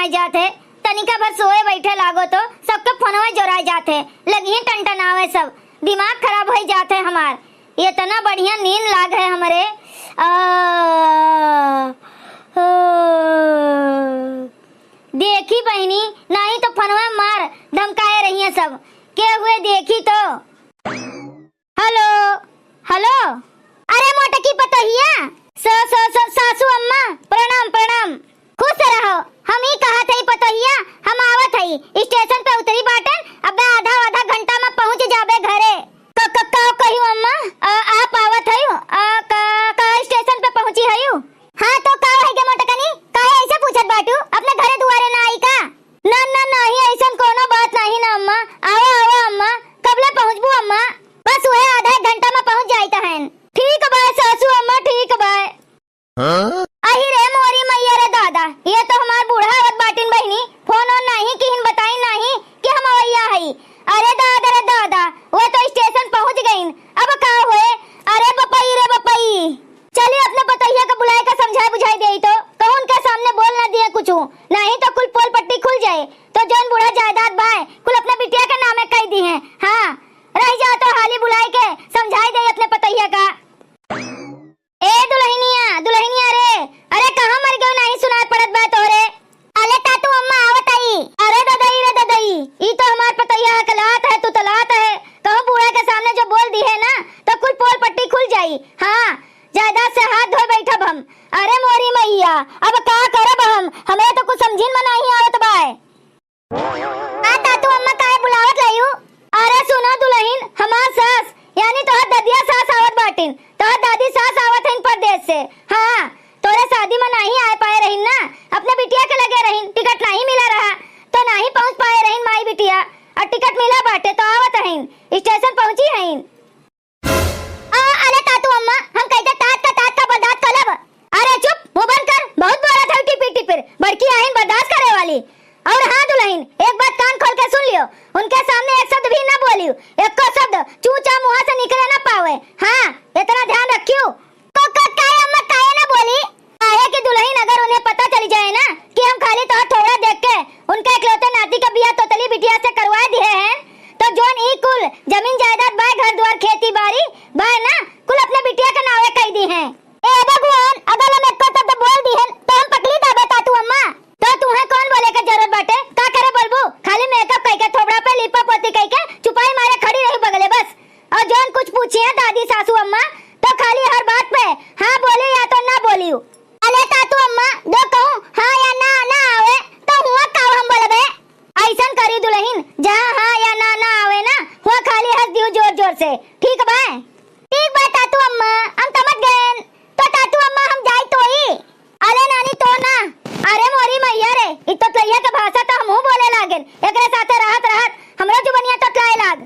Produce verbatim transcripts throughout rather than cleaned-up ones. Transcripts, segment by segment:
आ जात है, तनिका भर सोए बैठे लागो तो सबके फोनवा जोराए जात है, लगिहीं टनटनावे सब, दिमाग खराब होइ जात है हमार। एतना बढ़िया नींद लाग है हमरे। आ, आ, देखी बहिनी, नाहीं तो फोनवा मार धमकाए रहिए सब, केहुए देखी तो। हेलो, हेलो। अरे मोटकी पतोहिया, स-, स-, स-, सासू अम्मा, प्रणाम, प्रणाम। खुश रहो। हम ई कहत हई पतोहिया, हम आवत हई, स्टेशन पे उतरी बाटेन, अबे आधा, आधा घंटा में पहुँच जाबे घरे। क-, क-, का कहियो अम्मा? आ, आप आवत हई? आ, का, का स्टेशन पे पहुँची हई? हाँ तो का होइ गे मोटकनी? काहे ऐसे पूछत बाटू? अपने घरे दुआरे ना आई का? ना, ना, नाहीं, अइसन कोनो बात नाहीं ना अम्मा। आवा, आवा अम्मा, कबले पहुँचबू अम्मा? बस उहे आधा एक घंटा में पहुँच जाइत हन। ठीक बा सासू अम्मा, ठीक बा। हाँ? अहि रे मोरी मइया रे दादा, ये तो हमार बूढ़ा आवत बाटिन बहिनी, फोन ओन नाहीं किहिन, बताइन नाहीं कि हम अवइया हई। अरे दादा रे दादा, वो तो स्टेशन पहुँच गइन, अब का होए? अरे बपई रे बपई। चली अपने पतोहिया का बुलाए का समझाए बुझाए देई तो, कहूँ उनके सामने बोल ना दिए कुछ, नाहीं तो कुल पोल पट्टी खुल जाए, तो जौन बूढ़ा जायदाद बाय, कुल अपने बिटिया के नामे कइ दिहे। हाँ, रहि जा तो हाली बुलाए के समझाए देई अपने पतोहिया का। ए दुलहिनिया, दुलहिनिया रे, अरे कहाँ मरि गयो, नाहीं सुनाए पड़त बा तोहरे? अले तातू अम्मा आवत आई। अरे ददई रे ददई, ई तो हमार पतोहिया हकलात है, तुतलात है। कहूँ बूढ़ा के सामने जो बोल दिहे ना, तो कुल पोल पट्टी खुल जाई। हाँ, जायदाद से हाथ धोए बैठब हम। अरे मोरी मइया, अब का करब हम? हमें तो कुछ समझिन में नाहीं आवत बाय। आ तातू अम्मा काहे बुलावत रहिउ? अरे सुनो दुलहिन, हमार सास, यानी तोहर ददिया सास आवत बाटिन, तोहर दादी सास आवत हइन परदेस से। हाँ, तोरे सादी में नाहीं आए पाए रहिन ना, अपने बिटिया के लगे रहिन, टिकट नाहीं मिला रहा, तो नाहीं पहुँच पाए रहिन माई बिटिया, अउर टिकट मिला बाटे तो आवत हइन, स्टेशन पहुँची हइन। आ, अले तातू अम्मा, हम कहिते तात का तात का बर्दाश्त कर लब। अरे चुप, मुँह बंद कर, बहुत बोलत हउ टिपिर टिपिर, बड़की आहिन बर्दाश्त करे वाली। अउर हाँ दुलहिन, एक बात कान खोल के सुन लियो, उनके सामने एक शब्द भी ना बोलियो, एको शब्द चू चा मुँह से निकले ना पावे। हाँ, एतना ध्यान रखियो। को, को, काहे अम्मा, काहे ना बोली? काहे कि दुलहिन अगर उन्हें पता चलि जाए ना कि हम खाली तोहर थोबड़ा देख के उनका इकलौते नाती का बियाह तोतली बिटिया से करवाए दिहे हैं, तो जौन ई कुल जमीन जायदाद बाय, घर द्वार, खेती बारी बाय ना, कुल अपने बिटिया के नावे कइ दिहे हैं। ए भगवान, अगर हम एको शब्द बोल दिहन तो हम पकली दाबे तातू अम्मा। तो तुहे कौन बोले के जरूरत बाटे? का करे बोलबू? खाली मेकअप कइके, थोबड़ा पे लीपा पोती कइके चुपाई मारे खड़ी रही बगले बस। अउर जौन कुछ पूछिहे दादी सासू अम्मा, तो खाली हर बात पे हाँ बोली या तो ना बोलियो। अले तातू अम्मा, जो कहूँ हाँ या ना, ना आवे, तो हुआ का हम बोलबे? अइसन करी दुलहिन, जहाँ हाँ या ना, ना आवे ना, हुआ खाली हँस दियो जोर जोर से। ठीक बा? ठीक बा तातू अम्मा, हम समझ गएन। तो तातू अम्मा हम जाई तोई? अले नानी तो ना। अरे मोरी मइया रे, ई तोतलइया के भाषा तो हमहूँ बोले लागेन। एकरे साथे रहत रहत हमरो जुबनिया तोतलाए लाग।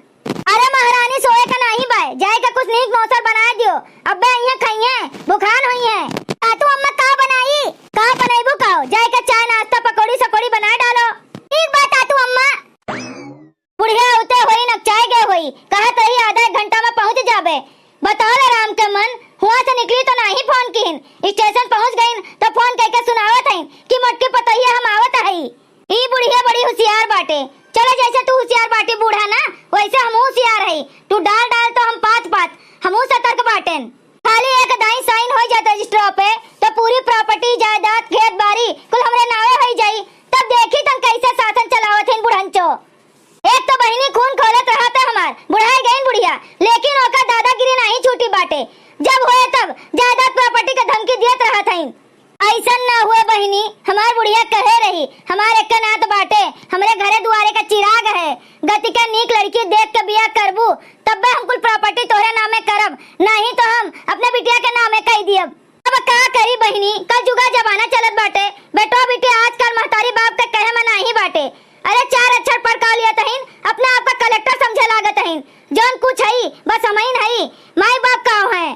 अरे महारानी सोए का नाहीं बाय, जाए के कुछ नीक मौसर बनाए दियो। अब्बे अइहें खइहें, भुखान होइहें। तातू अम्मा का बनाई? का बनइबू का? जाए के चाय नाश्ता पकौड़ी सकौड़ी बनाए डालो। ठीक बा तातू अम्मा। बुढ़िया उते होई नकचाए गए होई, कहत रही आधा एक घंटा में पहुँच जाबे। बताओ ले राम के मन, हुआ से निकली तो नाहीं फोन किहिन, स्टेशन पहुँच गइन तो फोन कइके सुनावत हइन कि मोटकी पतोहिया हम आवत हई। ई बुढ़िया बड़ी हुसियार बाटे। चलो जइसे तू हुसियार बाटी बूढ़ा ना, वइसे हमहूँ हुसियार हई। तू डाल डाल तो हम पात पात, हमहूँ सतर्क बाटेन। खाली एक दाईं साइन होइ जात रजिस्टरवा पे तो पूरी प्रॉपर्टी, जायदाद, खेत बारी कुल हमरे नावे होइ जाई। तब देखी तन कइसे शासन चलावत हइन बुढ़ंचो। एक तो बहिनी खून खौलत रहत है हमार, बुढ़ाए गइन बुढ़िया, लेकिन ओकर दादागिरी नाहीं छूटी बाटे। जब होए तब जायदाद प्रॉपर्टी के धमकी दियत रहत हइन। अइसन ना हुए बहिनी, हमार बुढ़िया कहे रही, हमार एक नात बाटे, हमरे घरे दुआरे का चिराग है, गति के नीक लड़की देख के बियाह करबू, तब्बे हम कुल प्रॉपर्टी तोहरे नामे करब, नाहीं तो हम अपने बिटिया के नामे कइ दियब। अब का करी बहिनी, कलजुगा जमाना चलत बाटे, बेटवा बिटिया आजकल महतारी बाप के कहे में नाहीं बाटे। अरे चार अक्षर पढ़ का लियत हइन, अपने आप का कलेक्टर समझे लागत हइन, जौन कुछ हई बस हमहिन हई, माई बाप का हैं।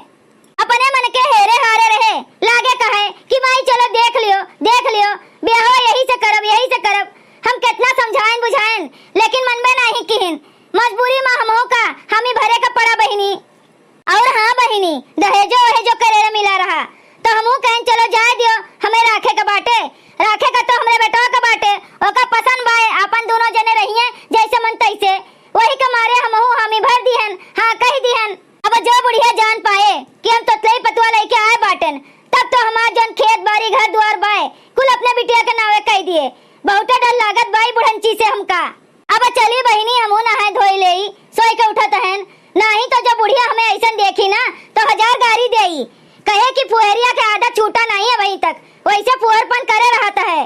अपने मन के हेरे हारे रहे, लागे कहे कि माई चलो देख लियो, देख लियो, बियाहवा यही से करब, यही से करब। हम केतना समझाएन बुझाएन, लेकिन मनबे नाहीं किहिन। मजबूरी में हमहू का हामी भरे का पड़ा बहिनी। अउर हाँ बहिनी, दहेजो वहेजो करेरे मिला रहा, तो हमहू कहेन चलो जाए दियो, हमें राखे का बाटे, राखे का तो हमरे बेटवा का बहुते डर लागत बा ई बुढ़ंची से हमका। अब चली बहिनी, हमहू नहाए धोए लेई, सोए के उठत हन, नाहीं तो जब बुढ़िया हमें अइसन देखी ना, तो हजार गारी देई, कहे कि फुहरिया के आदत छूटा नाहीं अबहीं तक, वइसे फुहरपन करे रहत है।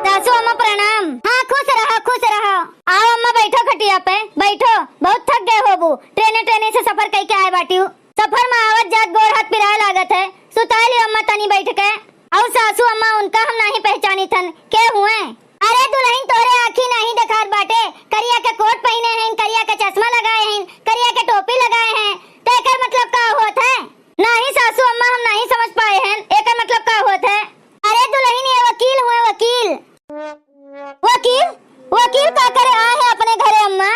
सासू अम्मा प्रणाम। हाँ, खुश रहो, खुश रहो। आओ अम्मा, बैठो खटिया पे, बैठो। बहुत थक गए होबू, ट्रेने ट्रेने से सफर कइके आए बाटिउ। सफर में आवत जात गोड़ हाथ पिराए लागत है। सुताए लियो अम्मा तनी बैठ के। और सासू अम्मा, उनका हम नाहीं पहचानी थन, के हुए? अरे दुलहिन, तोहरे आँखी नाहीं देखात बाटे, करिया के कोट पहिने हैं, करिया के चश्मा लगाए हैं, करिया के टोपी लगाए हैं, तो एकर मतलब का होत है? नाहीं सासू अम्मा, हम नाहीं समझ पाए हैं, एकर मतलब का होत है? अरे दुलहिन, ये वकील हुए, वकील। वकील? वकील का करे आए हैं अपने घरे अम्मा?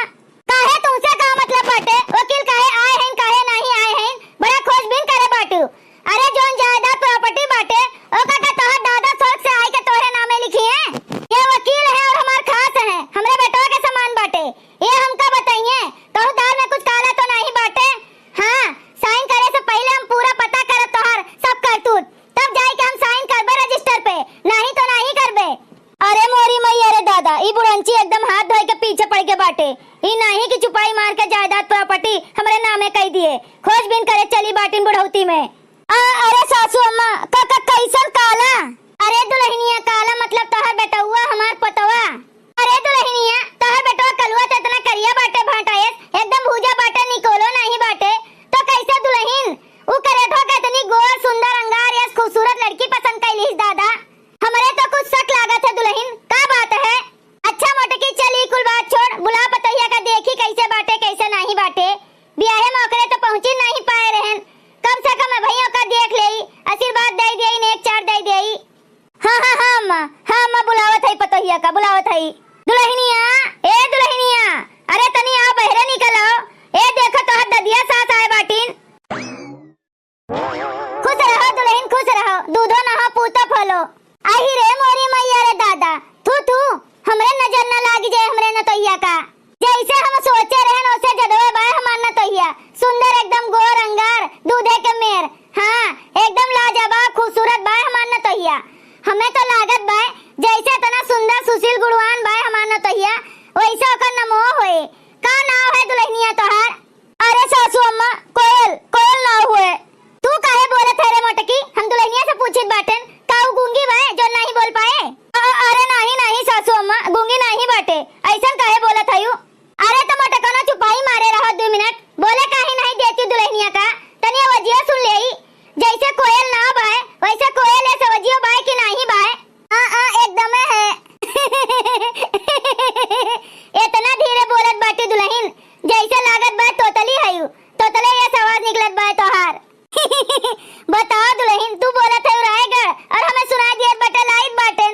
काहे, तुमसे का मतलब बाटे? वकील काहे आए हैं, काहे नाहीं आए हैं? बड़ा खोजबीन करे बाटू। अरे जौन जायदाद प्रॉपर्टी बाटे, ओका का तोहर दादा स्वर्ग से आए के तोहरे नामे लिखी है? ये वकील है और हमार खास है, हमरे बेटवा के समान बाटे। ये हमका बताइए, कहूँ दाल में कुछ काला तो नाहीं बाटे? हाँ, साइन करे से पहिले हम पूरा पता करब तोहार सब करतूत, तब जाए के हम साइन करबे रजिस्टर पे, नाहीं तो नाहीं करबे। अरे मोरी मैया रे दादा, ई बुढ़ंची एकदम हाथ धोए के पीछे पड़ के बाटे। ई नाहीं कि चुपाई मार के जायदाद प्रॉपर्टी हमरे नामे कई दिए, खोजबीन करे चली बाटिन बुढ़ौती में। आ, अरे सासू अम्मा, का, का, कैसन काला? अरे दुलहिनिया, काला मतलब तोहर बेटउआ, हमार पतवा। अरे दुलहिनिया, तोहर बेटवा कलुआ तो इतना करिया बाटे भांटा एस, एकदम भूजा बाटे, निकोलो नाहीं बाटे, तो कैसे दुलहिन? ऊ करेधो के इतनी गोर, सुंदर, अंगार एस खूबसूरत लड़की पसंद कैलिस दादा। हमरे तो कुछ शक लागत है दुलहिन, का बात है? अच्छा मोटकी, चल ई कुल बात छोड़, बुला पतोहिया का, देखी कैसे बाटे, कैसे नाहीं बाटे। बियाहे में ओकरे तो पहुँची नाहीं पाए रहन, कम से कम अबहीं ओका देख लेई, आशीर्वाद दे देई, नेक चार दे देई। हाँ, हाँ, हाँ अम्मा, हाँ अम्मा, बुलावत हई पतोहिया का, बुलावत हई। दुलहिनिया, ए दुलहिनिया, अरे तनी आ बहरे निकल आओ। ए देखो तोहर ददिया सास आए बाटिन। खुश रहो दुलहिन, खुश रहो, दूधो नहो पूतो फलो। आही रे मोरी मैया रे दादा, थू थू, हमरे नजर न लागी जाए हमरे नतोहिया का। जैसे हम सोचे रहन ओसे जदवे बाय हमार नतोहिया, सुंदर एकदम गोर अंगार, दूधे के मेर। हाँ, एकदम लाजवाब खूबसूरत बाय हमार नतोहिया। हमें तो लागत बाय जैसे इतना सुंदर सुशील गुणवान बाय हमार नतोहिया, वैसे ओकर नमो होए। का नाव है दुलहिनिया तोहार? अरे सासू अम्मा, कोयल, कोयल नाव हुए। तू काहे बोलत है रे मोटकी? हम दुलहिनिया से पूछित बाटेन, का ऊ गूंगी बाय जो नाहीं बोल पाए? अ-, अ-, अरे नाहीं, नाहीं सासू अम्मा, गूंगी नाहीं बाटे, अइसन काहे बोलत हयू? अरे तो मोटकनो चुपाई मारे रहो दुइ मिनट, बोले काहे नाहीं देती दुलहिनिया का? तनी अवजिया सुन लेई, जैसे कोयल नाव बाय, वैसे कोयल एस अवजियो बाय कि नाहीं बाय? आ, आ, एकदमे है। एतना धीरे बोलत बाटी दुलहिन, जैसे लागत बा तोतली हयू, तोतले एस आवाज निकलत बा तोहार। बताओ दुलहिन, तू बोलत है रायगढ़ और हमें सुनाई दियत बाटे लाइट बाटेन।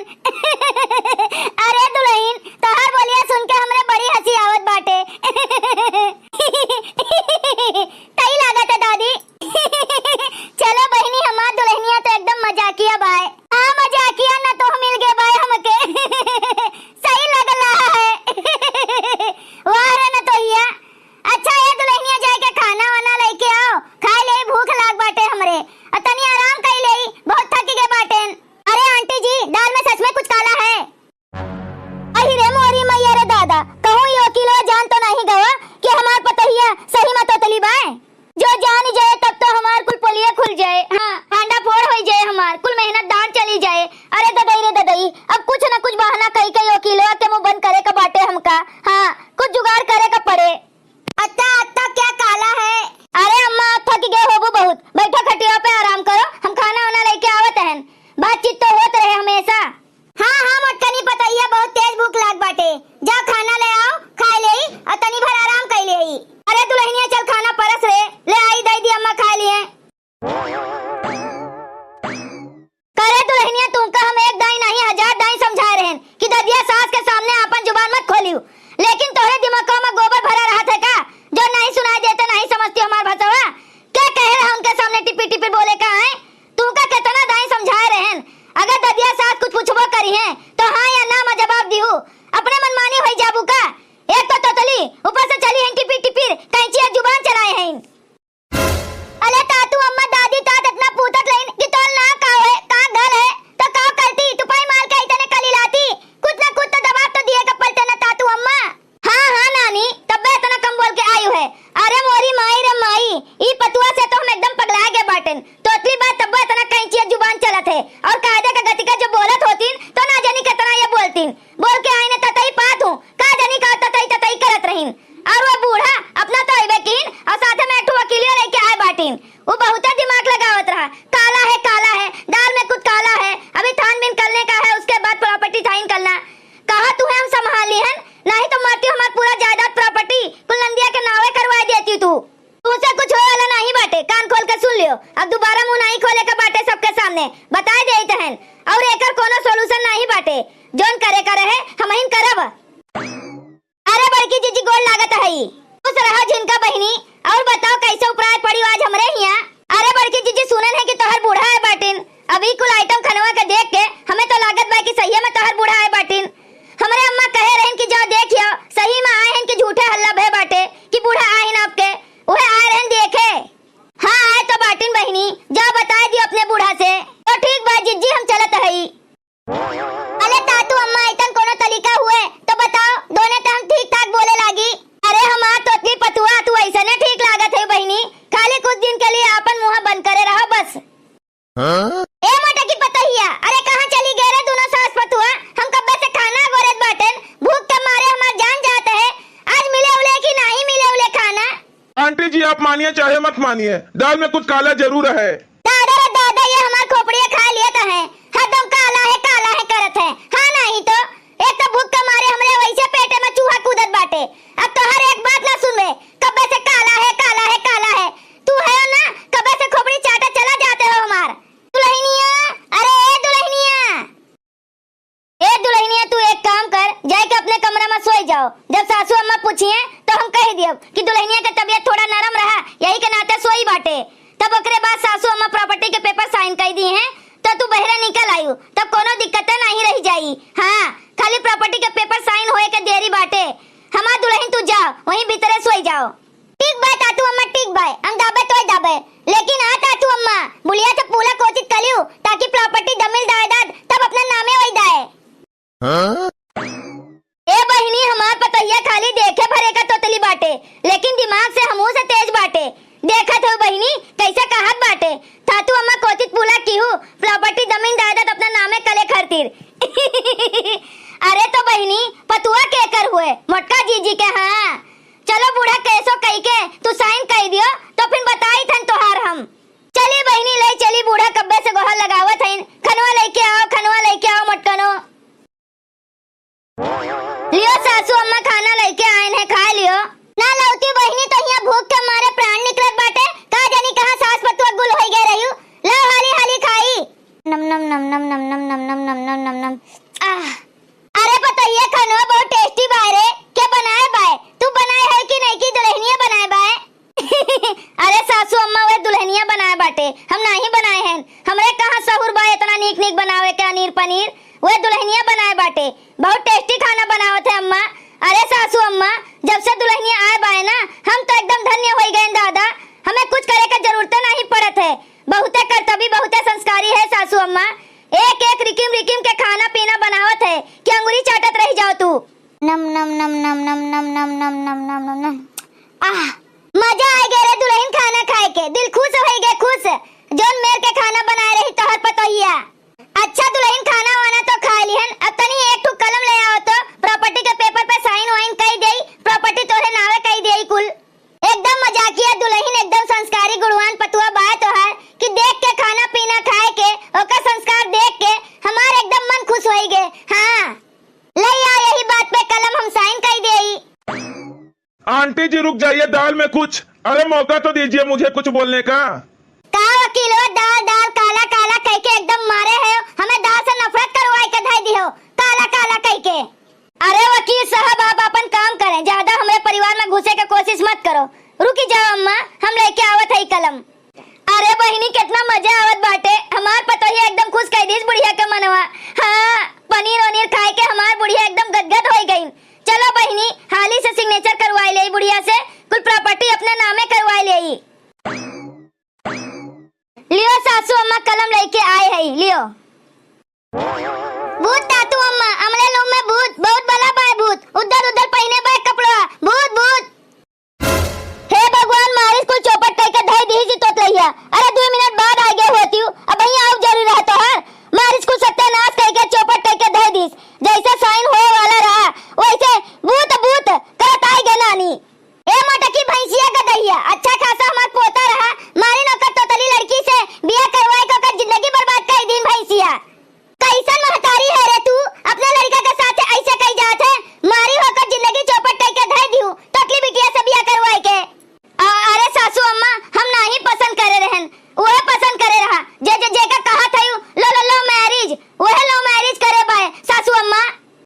अरे दुलहिन, तोहार बोलिया सुन के हमरे बड़ी हँसी आवत बाटे। तई लागत है दादी। चलो बहिनी, हमार दुलहिनिया तो एकदम मजाकिया बाय। हाँ, मजाकिया नतोह मिल गए बाय हमके। सही लग रहा है। वाह रे नतोहिया। अच्छा, ए दुलहिनिया, जाए के खाना वाना लेके आओ, खाए ले, भूख लाग बाटे हमरे। अ तनी आराम कई लेई, बहुत थक गए बाटेन। अरे आंटी जी, दाल में सच में कुछ काला है? अहि रे मोरी मैया रे दादा, कहूँ यो किलो जान तो नहीं गवा कि हमार पतोहिया सही में तोतली बाय। जो जान जाए तब तो हमार कुल पोलिया खुल जाए, हाँ, हांडा फोड़ होई जाए हमार, कुल मेहनत दान चली जाए। अरे ददई रे ददई, अब कुछ न कुछ बहाना कई के यो किलो के मुंह बंद करे का बाटे हमका, हाँ, कुछ जुगाड़ करे का पड़े। अत्ता, अत्ता, क्या काला है? अरे अम्मा, थक गए होबू बहुत, बैठो खटिया पे आराम करो, हम खाना वाना लेके आवत हन। बातचीत तो होत रहे हमेशा। हाँ, हाँ, मोटकनी पतोहिया, बहुत तेज भूख लाग बाटे। जा खाना ले आओ, खाए लेई, और तनी भर आराम कर लेई। अरे दुलहिनिया, चल खाना परस रे, ले आई, दई दी अम्मा, खाए लिए। करे दुलहिनिया, तुमका हम एक दाई नहीं, हजार दाई समझाए रहन कि ददिया सास के सामने आपन जुबान मत खोलियो, लेकिन तोहरे दिमाग में गोबर भरा रहत है का, जो नहीं सुनाई देते, नहीं समझती हमार भसवा? क्या कहे रहा उनके सामने टिपी टिपी बोले का है? तुमका कितना दाई समझाए रहन, अगर ददिया सास कुछ पूछबो करी है तो हाँ या ना में जवाब दिहू, अपने मनमानी होई जाबू का? एक तो तोतली, ऊपर से चली हैं टिपी टिपी, कैंचिया जुबान चलाए हैं। अले तातू अम्मा दादी तात इतना पूतत लेन कि तोल ना का है, का गल है, तहन, और एकर कोनो solution नाही बाटे। जौन करे करे है, हमहिन करब। अरे बड़की जीजी, गोड़ लागत हई। खुश रहो झिनका बहिनी। और बताओ, कैसे उपराय पड़ी आज हमरे हियाँ? अरे बड़की जीजी, सुनन है कि तोहर बूढ़ा आए बाटिन। अब ई कुल item खनवा के देख के हमें तो लागत बा कि सहिये में तोहर बूढ़ा आए बाटिन। हमरे अम्मा कहे रहन कि जाओ देख आओ, सही में आए हन कि झूठे हल्ला भय बाटे कि बूढ़ा आए हन आपके। उहे आए रहन देखे। हाँ, आए तो बाटिन बहिनी, जाओ बताए दियो अपने बूढ़ा से। तो ठीक बा जीजी, हम चलत हई। अले तातू अम्मा, अइसन कोनो तरीका हुए तो बताओ, दोने त हम ठीक ठाक बोले लागी। अरे हमार तोतली पतुआ, तू अइसने ठीक लागत है बहिनी, खाली कुछ दिन के लिए आपन मुँह बंद करे रहो बस। हाँ? ए मोटकी पतोहिया, अरे कहाँ चली गए रे दोनों सास पतुआ? हम कब्बे से खाना गोरत बाटेन, भूख के मारे हमार जान जात है। आज मिले उले कि नाही मिले उले खाना? आंटी जी, आप मानिए चाहे मत मानिए, दाल में कुछ काला जरूर है। दादा रे दादा, ये हमार खोपड़िया खा लियत है, हरदम काला है, काला है करत है। हाँ, नाही तो, एक तो भूख के मारे हमरे वैसे पेटे में चूहा कूदत बाटे, अब तोहर एक बात ना सुनबे, कब्बे से काला है, काला है, काला है। तू है ना, कब्बे से खोपड़ी चाटा चला जाते हो हमार। दुल्हनिया, अरे ए दुल्हनिया, ए दुल्हनिया, तू एक काम कर, जाके अपने कमरा में सोई जाओ। जब सासू अम्मा पूछिए तो हम कह दियब कि दुल्हनिया के तबीयत थोड़ा नरम रहा, यही के नाते सोई बाटे। तब ओकरे बाद सासू अम्मा property के paper sign कर दी हैं, तो तू बहरे निकल आयु, तब कोनो दिक्कतें नहीं रह जाई। हाँ, खाली property के paper sign होए के देरी बाटे। हमार दुल्हन, तू जाओ, वहीं भीतरे सोई जाओ। ठीक बा तातू अम्मा, ठीक बा, हम दाबे तोय दाबे। लेकिन हाँ तातू अम्मा, बुढ़िया से पूला कोचित कलियो, ताकि property जमीन जायदाद तब अपना नामे होई जाए। हाँ? ए बहिनी, हमार पतोहिया खाली देखे भरे का तोतली बाटे, लेकिन दिमाग से हमहू से तेज बाटे। देखत हो बहिनी, कैसे कहत बाटे, तातू अम्मा कोचित पूला किहू, property जमीन जायदाद अपना नामे करे खातिर। अरे तो बहिनी, पतुआ केकर हुए? मोटका जीजी के, हाँ। चलो बूढ़ा, केसो कई के तू sign कई दियो, तो फिर बताई थन तोहार हम। चली बहिनी, ले चली, बूढ़ा कब्बे से गोहर लगावत हईन, खनवा लेके आओ, खनवा लेके आओ मोटकनो। लियो सासू अम्मा, खाना लेके आयन है, खा लियो। ना लौती बहिनी, तो हियाँ भूख के मारे प्राण निकलत बाटे, का जानी कहाँ सास पतुआ गुल होई गए रहियो। लाओ हाली हाली खाई। नम नम नम नम नम नम नम नम नम नम नम नम। आह। अरे पतोहिया, खानवा बहुत tasty बाय रे। के बनाए बाय? तू बनाए है कि नहीं कि दुल्हनिया बनाए बाय? अरे सासू अम्मा, वह दुल्हनिया बनाए बाटे, हम नाही बनाए हैं। हमरे कहाँ सहूर बा इतना नीक नीक बनावे के अनीर पनीर, वह दुल्हनिया बनाए बाटे। बहुत tasty खाना बनावत है अम्मा। अरे सासू अम्मा, जब से दुल्हनिया आए बाय ना, हम तो एकदम धन्य होई गए दादा। हमें कुछ करे का जरूरत नहीं पड़त है। बहुते कर्तव्य, बहुते संस्कारी है सासू अम्मा। एक एक रिकिम रिकिम के खाना पीना बनावत है कि अंगुरी चाटत रह जाओ तू। नम नम नम नम नम नम नम नम नम नम नम नम। आह, मजा आ गया रे दुल्हन खाना खाए के, दिल खुश हो गए खुश। जौन मेर के खाना बनाए रही तोहर पतोहिया। अच्छा दुल्हन, खाना वाना तो खा लिहन, अब तनी एक ठो कलम ले आओ तो, property के paper पे sign वाइन कई देई, property तोहरे नावे कई देई कुल। एकदम मजाकिया दुल्हन, एकदम संस्कारी गुणवान पतुआ बाय तोहार कि देख के खाना पीना खाए के, ओकर संस्कार देख के हमार एकदम मन खुश होई गे। हाँ, ले आ यही बात पे कलम, हम sign कई देई। आंटी जी रुक जाइए, दाल में कुछ, अरे मौका तो दीजिए मुझे कुछ बोलने का। का वकीलवा, दाल दाल काला काला कह के एकदम मारे है, हमें दाल से नफरत करवाए के धई दिहो, काला काला कह के। अरे वकील साहब, आप अपन काम करें, ज्यादा हमरे परिवार में घुसे के कोशिश मत करो। रुकी जाओ अम्मा, हम लेके आवत है कलम। अरे बहिनी, कितना मजा आवत बाटे, हमार पतोहिया एकदम खुश कर दीस बुढ़िया के मनवा। हाँ, पनीर वनीर खाए के हमार बुढ़िया एकदम गदगद होई गई। चलो बहिनी, हाली से signature करवाई लेई बुढ़िया से, कुल property अपने नामे करवाई लेई। लियो सासू अम्मा, कलम लेके आए है, लियो। भूत तातू अम्मा, हमरे लोग में भूत, बहुत बड़ा बाय भूत, उधर उधर पहिने बाय कपड़ा, भूत, भूत। हे भगवान, मारिस कुल चौपट कई के धई दीहिस ई तोतलैया। अरे दुई मिनट बाद आ गए होती हूँ, अब यहीं आउब जरूरी रहा तोहार। मारिस कुल सत्यानाश कई के चौपट कई के धई दीस। जैसे sign होए वाला रहा, वैसे भूत भूत करत आई गए नानी। ए मोटकी भैंसिया गदहिया, अच्छा खासा हमार पोता रहा, मारिन ओकर तोतली लड़की से बियाह करवाए के ओकर जिंदगी बर्बाद कई दीन भैंसिया। वह love marriage करे बाय सासू अम्मा।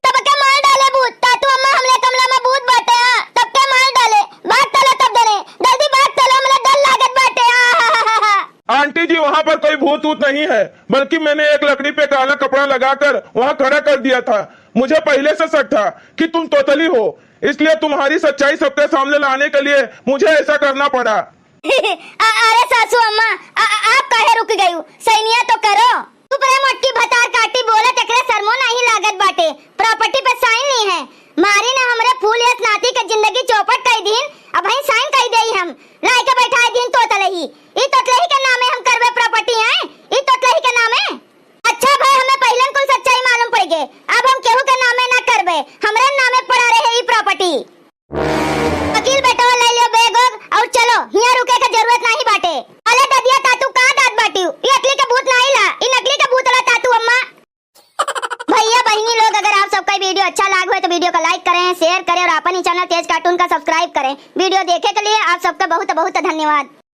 तब के मार डाले भूत, तातू अम्मा हमरे कमरा में भूत बाटे, हाँ, तब के मार डाले। बात तला तब देने, जल्दी बात तला, हमरे डर लागत बाटे, आहाहाहा। आंटी जी, वहाँ पर कोई भूत वूत नहीं है, बल्कि मैंने एक लकड़ी पे काला कपड़ा लगाकर वहाँ खड़ा कर दिया था। मुझे पहले से शक था कि तुम तोतली हो, इसलिए तुम्हारी सच्चाई सबके सामने लाने के लिए मुझे ऐसा करना पड़ा। अ-, अरे सासू अम्मा, अ-, अ-, आप काहे रुक गयू? सैनिया तो करो। चुप रे मोटकी भतार काटी बोलत, एकरे शर्मो नाही लागत बाटे। Property पे sign ली है। मारी ना हमरे फूल यस नाती के जिंदगी चौपट कई दीन, अबहीं sign कई देई हम। लाइके बैठाई दीन तोतलही। ई तोतलही के नामे हम करबे property, हैं? ई तोतलही के नामे? अच्छा भाई, हमें पहिलन कुल सच्चाई मालूम पड़ गए। अब हम केहू के नामे ना करबे, हमरे नामे पड़ा रहे ई property। वकील बेटवा, ले लियो bag वैग और चलो, हियाँ रुके के जरूरत नाही बाटे। अले ददिया तातू, कहाँ जात बाटिउ? ई असली के भूत नाही ला, ई नकली के भूत ला तातू अम्मा। भैया बहिनी लोग, अगर आप सबका video अच्छा लाग होय तो video का like करें, share करें और अपन ही channel तेज cartoon का subscribe करें। Video देखे के लिए आप सबका बहुत बहुत धन्यवाद।